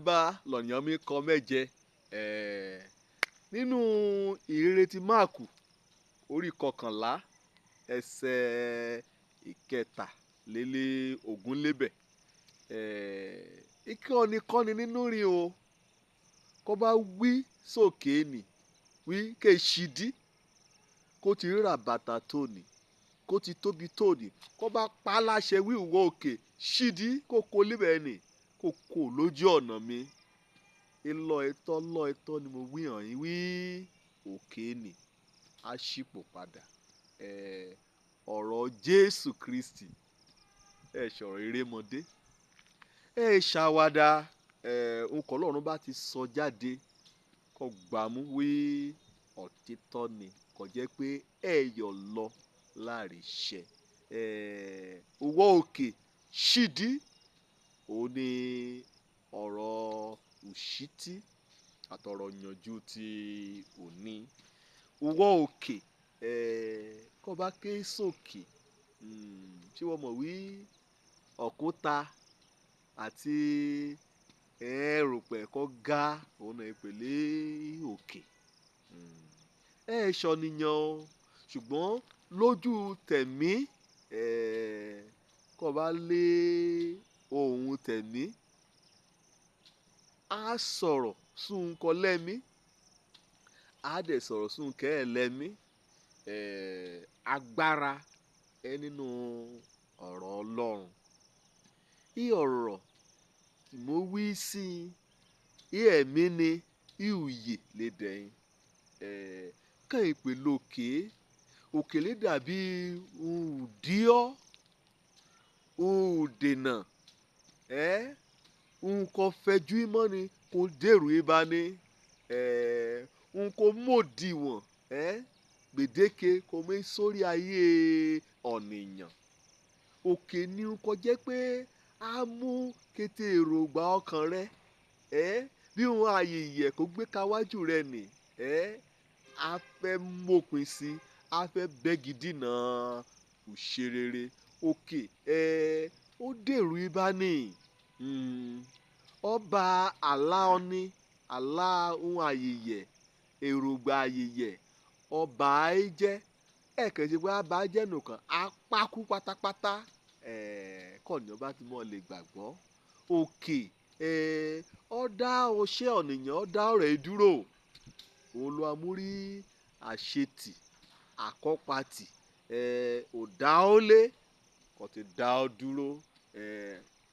Bá lọ̀nìyàn mi kọ mẹ́jẹ. Nínú ìhìnrere ti Máàkù orí 11 ẹsẹ̀ 23 lébẹ̀. Ìkọ́ni kọ́ni nínú rí o, kó bá wí sókè nì, wí ké ṣídí, kó ti ríra bàtà tó nì, kó ti tóbi tó nì, kó bá pa á láṣẹ wí ìwọ òkè ṣídí kó kó líbẹ̀ nì, kó kó lójú ọ̀nà mi. Ìlọ ẹ̀tọ́ lọ ẹ̀tọ́ ni mo wí hàn yín wí òkè nì, á ṣípò padà. Ọ̀rọ̀ Jésù Kristi, ẹ sọ̀rọ̀ erémọdé, ẹ ṣàwàdà, nǹkan Ọlọ́run bá ti sọ jáde kó gbámú wí òtítọ́ ni, kò jẹ́ pé ẹ yọ̀ lọ láàríṣẹ. Ìwọ òkè ṣídí, òun ni ọ̀rọ̀ òṣítí àtọ̀rọ̀ ìyànjú ti òní. Ìwọ òkè, kó bá ké sókè, ṣé wọ́n mọ̀ wí òkúta àti erùpẹ̀ kó ga, òun náà ìpele òkè. Ẹ ṣọ̀nìyàn o, ṣùgbọ́n lójú tẹ̀mí, kó bá lé ohùn tẹ̀mí, á sọ̀rọ̀ sún kọ lẹ́mí, á dẹ̀ sọ̀rọ̀ sún kẹ́ ẹ lẹ́mí. Agbára ẹ nínú ọ̀rọ̀ Ọlọ́run. Í ọ̀rọ̀ tí mo wí sí i, í ẹ̀mí ni, í òye lè dẹ̀yìn. Kàn ìpè lókè, òkè lè dàbí òdìọ́, òdènà, nǹkan fẹjú mọ́ ni kò dèrú ibà ni, nǹkan mòdìwọ̀n, gbèdéke kò mú sórí ayé ọ̀nìyàn. Òkè ni nǹkan jẹ́ pé á mú kété èròǹgbà ọkàn rẹ, bí ohun ààyè ìyẹ̀ kó gbé ka wájú rẹ nì, á fẹ́ mọ̀pin sí, á fẹ́ bẹ́gi dínà òṣèrere. Òkè, ó dèrú ibà ni. Ọba àlá ọní, àlá ohun ààyè ìyẹ̀, èròǹgbà ààyè ìyẹ̀, ọba ẹ jẹ́. Ẹ kàn ṣe pé a bá jẹ́ nìkan, a pákú pátápátá. Kọ̀nìyàn bá ti mọ̀ lè gbàgbọ́. Òkè, ó dá ọṣẹ ọ̀nìyàn, ó dá ọ̀rẹ́ dúró. Òun ló amúrí àṣetì, àkọ́patì, ò dá ó lé, kò ti dá ọ dúró.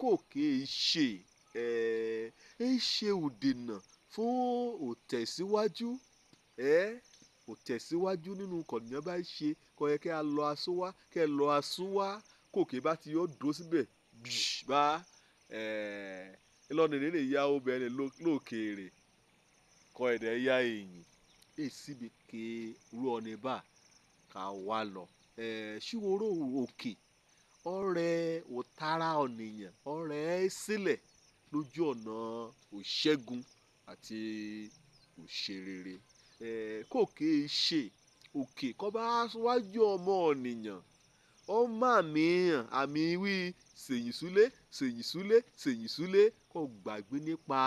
Kò kì í ṣe, ẹ ṣe òdènà fún òtẹ̀síwájú, òtẹ̀síwájú nínú kọ̀nìyàn bá ṣe, kò yẹ kí a lọ aṣọ wá, kí ẹ lọ aṣọ wá, kò kì í bá ti yọ dúró síbẹ̀, bá, ìlọ̀nà lè ya obìnrin lókèèrè, kọ ẹ̀dẹ̀ ya èyìn, èsì bí ké rú ọ̀nì bá ká wá lọ. Ṣíwóró òkè, ọ̀rẹ́ òtara ọ̀nìyàn, ọ̀rẹ́ sílẹ̀ lójú ọ̀nà òṣẹ́gun àti òṣèrere. Kò kì í ṣe òkè kó bá wájú ọmọ ọ̀nìyàn, ó má mí hàn, àmì wí sèyìn súlé, sèyìn súlé, sèyìn súlé, kó gbàgbé nípa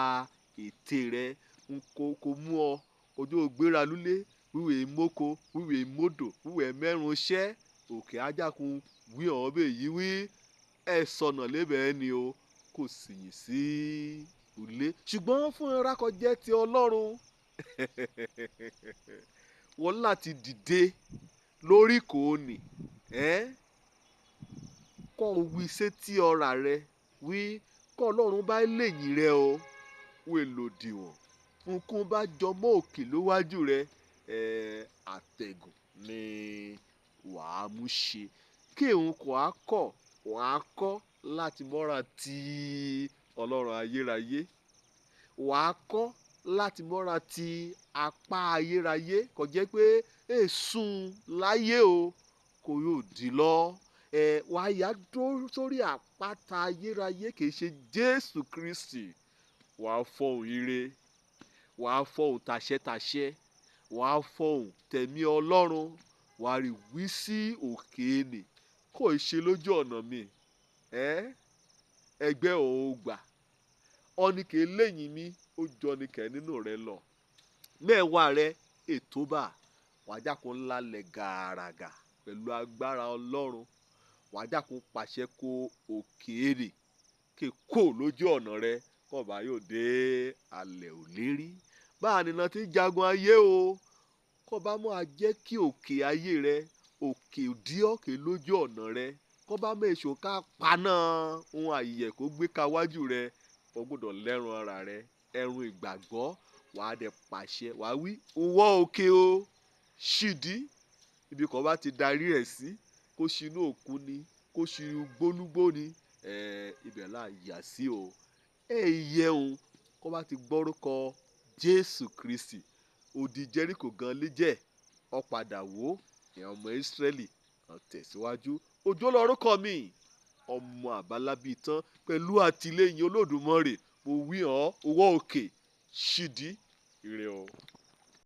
ète rẹ, nko kò mú ọ, ojú ògbéra lulé, wíwẹ̀ móko, wíwẹ̀ módò, wíwẹ̀ mẹ́rùn iṣẹ́, òkè ajákun wí ọ̀ bẹ́ẹ̀ yí wí, ẹ sọnà lébẹ̀ ẹni o, kò sì yìn sí ulé. Ṣùgbọ́n fún ẹrakọ jẹ́ ti Ọlọ́run. Wọ́n láti dìde lórí kòónì, kó wí sétí ọ̀rà rẹ, wí kó Ọlọ́run bá lèyìn rẹ o, wí lòdìwọ̀n. Nǹkan bá jọmọ́ òkè lówájú rẹ, àtẹ̀gùn ni wà á mú ṣe. Kí òun kò á kọ̀, wà á kọ́ láti mọ́ra ti Ọlọ́run ayérayé. Wà á kọ́ láti mọ́ra ti apá ayérayé, kò jẹ́ pé èsùn láyé o kò yóò di lọ. Wà á yá dúró sórí àpáta ayérayé kì í ṣe Jésù Kristi. Wà á fọhùn ire, wà á fọhùn tàṣẹtàṣẹ, wà á fọhùn tẹ̀mí Ọlọ́run, wà á rí wí sí òkè nì, kò ṣe lójú ọ̀nà mi. Ẹgbẹ́ ò gbà. Ọ̀nìkè lẹ́yìn mi ó jọ nìkẹ́ nínú rẹ lọ. Mẹ́wàá rẹ ètò bá wàjà kó ńlá lẹ̀ gàràgà pẹ̀lú agbára Ọlọ́run. Wàjà kó pàṣẹ kó òkèèrè kè kó lójú ọ̀nà rẹ kọba yóò dé alẹ̀ ò lérí. Báà nìna tí ń jagun ayé o, kọba mọ́ a jẹ́ kí òkè ayé rẹ òkè díọ̀kè lójú ọ̀nà rẹ, kọba mọ́ èso ká paná ohun àyẹ̀ kó gbé ka wájú rẹ, o gbọ́dọ̀ lẹ́run ara rẹ, ẹ̀rùn ìgbàgbọ́, wàá dẹ̀ pàṣẹ, wàá wí wọ́ òkè o, ṣìdí ibi kan bá ti darí ẹ̀ sí, kó ṣinú òkun ni, kó ṣi gbólúgbó ni, ibẹ̀ là yà sí o. Ẹ yẹun kó bá ti gbọ́rúkọ Jésù Kristi, odi Jẹ́ríkò gan lé jẹ́, ó padà wó, ìyẹn ọmọ Ísírẹ́lì ó tẹ̀síwájú. Òjò lorúkọ mi, ọmọ àbálábí tán pẹ̀lú àtìlẹ́yìn Olódùmarè, mo wí ọ́, owó òkè, ṣìdí, ire o.